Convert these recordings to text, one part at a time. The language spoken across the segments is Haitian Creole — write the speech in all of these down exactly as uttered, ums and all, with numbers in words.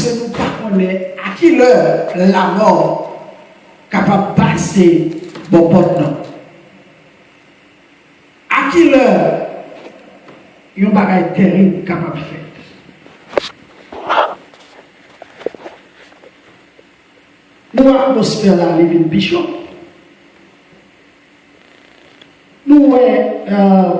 Paske nou pa konnen a ki lè lanmò kapab pase bò pòt nou. A ki lè yon bagay tèrib kapab fèt? Nou wè atmosfè la, li vin pi cho. Nou wè, euh,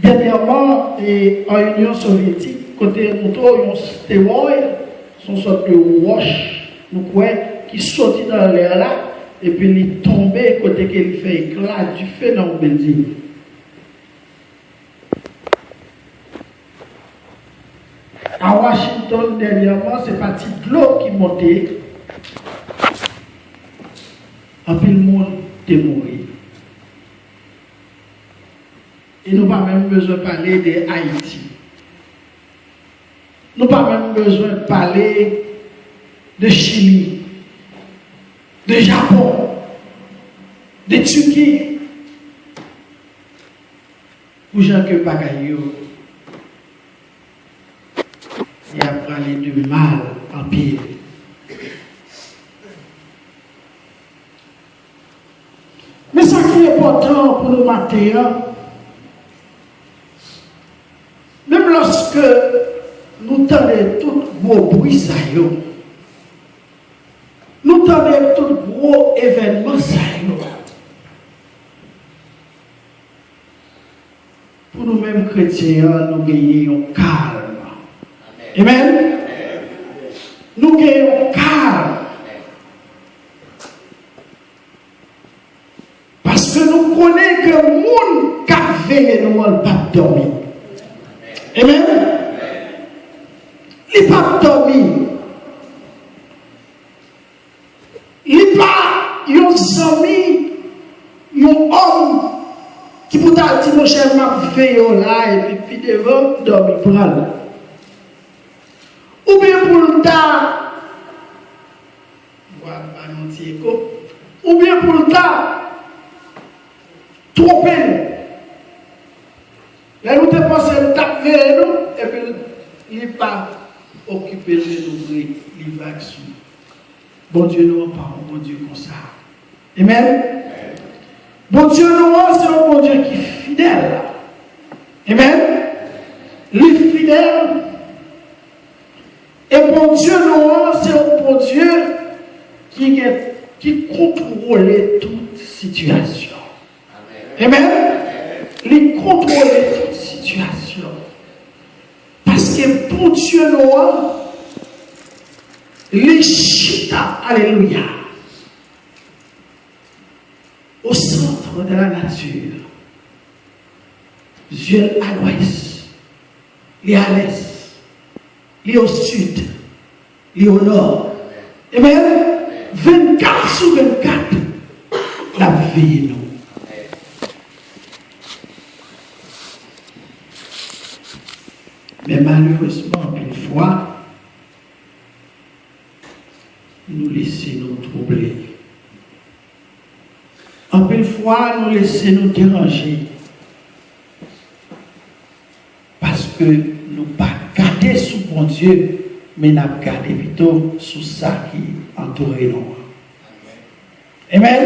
dènyèman, e, an Inyon Sovyetik, kote yo montre w yon stewòy, se yon sòt de wòch, nou kwè, ki soti nan lè a la, epi li tonbe kote ke li fè ekla dife nan yon bilding. A Washington, dènyèman, se pa ti dlo ki monte, anpil moun te mouri. E nou pa menm bezwen pale de Ayiti. Nou pa menm bezwen pale de Chili, de Japon, de Tiki. Pou jan ke bagay yo, y ap prale de mal anpil. Men sa ki enpòtan pou nou maten an, menm lòske nou tande tout gwo bri sa yo, nou tande tout gwo evènman sa yo, pou nou menm kretyen an, nou genyen yon kalm. Amen. Nou genyen yon kalm. Paske nou konnen ke moun k ap veye nou an, l p ap dòmi. Amen. Li p ap dòmi. Li pa yon zanmi, yon òm ki pou ta di, "Monchè, m ap veye w la, epi pi devan, dòmi pran l." Oubyen pou l ta, vwa ba nou ti eko, oubyen pou l ta twonpe nou. Lè nou te panse l t ap veye nou, epi li pa okipe l de nou vre, li vag sou nou. Bondye nou an pa yon Bondye konsa. Amen. Bondye nou an se yon Bondye ki fidèl. Amen. Li fidèl. E Bondye nou an se yon Bondye ki gen, ki kontwole tout sitiyasyon. Amen. Li kontwole tout sitiyasyon. Paske Bondye nou an, li chita, alelouya, au centre de la nature. Zye l a lwès, li a lès, li o sid, li o nò. Amen. Vennkat sou vennkat, l ap veye nou. Men malerezman, anpil fwa, nou lese nou twouble. Anpil fwa, nou lese nou deranje. Paske nou pa gade sou Bondye, men n ap gade pito sou sa ki antoure nou an. Amen.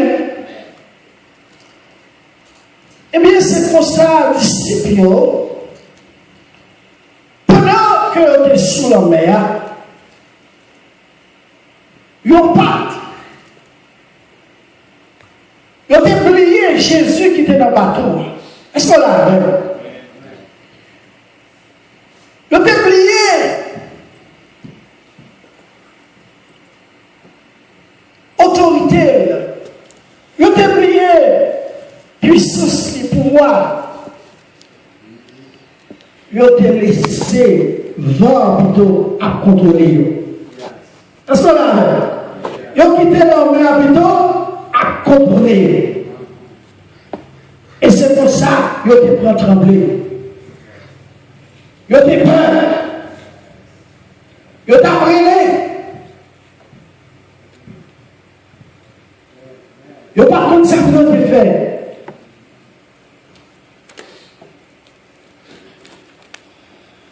Ebyen, se konsa disip yo, pandan ke yo te sou lanmè a, yo pa t, yo te bliye Jezi ki te nan bato a. Èske w la avè m? Yo te bliye otorite l. Yo te bliye pwisans li, pouvwa l. Yo te lese van an pito ap kontwole yo. Èske w la avè m? Yo kite lanmè an pito ap kontwole yo. E se konsa yo te pran tranble. Yo te pè. Yo t ap rele. Yo pa t konn sa pou yo te fè.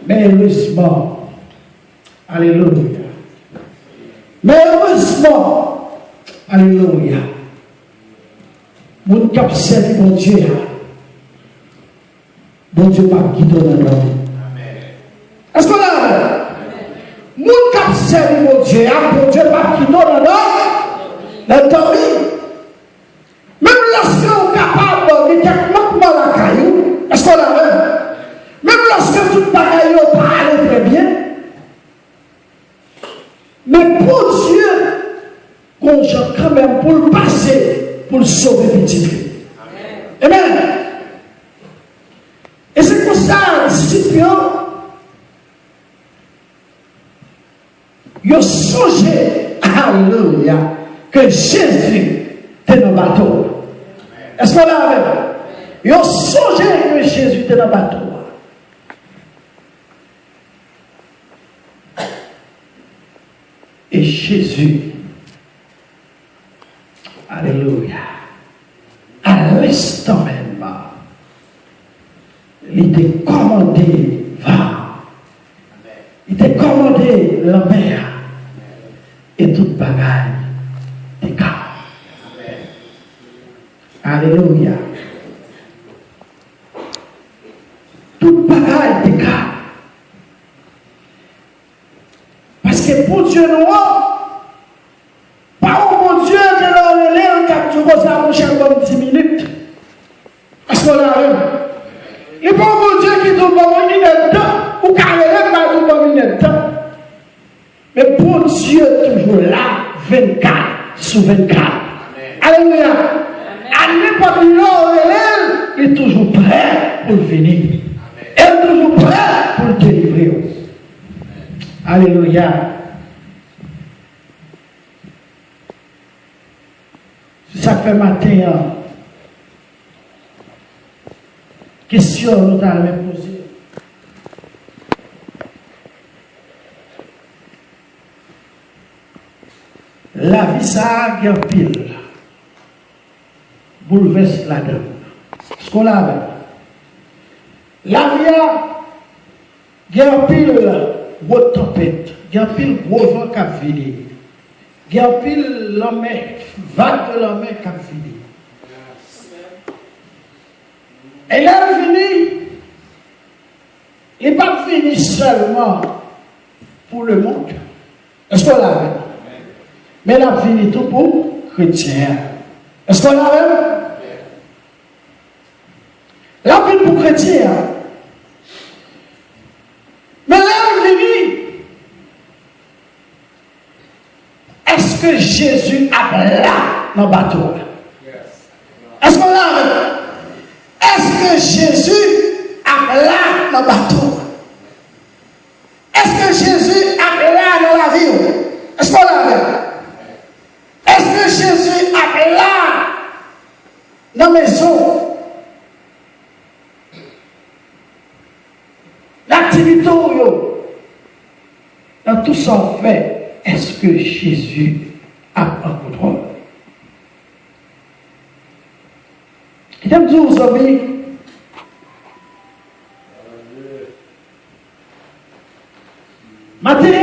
Men erezman, Alelouya. Men erezman, alelouya, moun k ap sèvi Bondye a, Bondye p ap kite w nan dòmi. Èske w la avè m? Moun k ap sèvi Bondye a, Bondye p ap kite w nan dòmi, nan dòmi. Menm lòske w kapab gen kèk mankman lakay ou, èske w la avè m? Menm lòske tout bagay yo pa ale trè byen, men Bondye gon jan kanmenm pou l pase pou l sove pitit li. Amèn. E se konsa, disip yo, yo sonje, alelouya, ke Jezi te nan bato a. Èske w la avè m? Yo sonje ke Jezi te nan bato a. E Jezi, alelouya, a lenstan menm, li te kòmande van, li te kòmande lanmè a, e tout bagay te kalm. Alelouya. Tout bagay te kalm. Paske Bondye nou an, pa yon Bondye ke lè w rele l, k ap di w konsa, monchè, ban m dis minit. Èske w la avè m? Li pa yon Bondye ki di w ban mwen inèdtan, ou ka rele m, m a di w ban m inèdtan. Men Bondye toujou la vennkat sou vennkat. Alelouya. A nenpòt lè w rele l, li toujou prè pou l vini. E l toujou prè pou l delivre w. Alelouya. Se sa k fè maten an, kesyon nou ta renmen poze. Lavi sa a gen anpil boulvès ladan l. Èske w la avè m? Lavi a gen anpil gwo tanpèt, gen anpil gwo van k ap vini, gen anpil lanmè, vag de lanmè k ap vini. E lè l vini, li p ap vini sèlman pou lemonn. Èske w la avè m? Men l ap vini tou pou kretyen an. Èske w la avè m? L ap vin pou kretyen an. Men lè l vini, èske Jezi ap la nan bato a? Èske w la avè m? Èske Jezi ap la nan bato a? Èske Jezi ap la nan lavi w? Èske w la avè m? Èske Jezi ap la nan mezon w, nan aktivite w yo, nan tout sa w fè? Èske Jezi ap an kontwòl? Kite m di w, zanmi, maten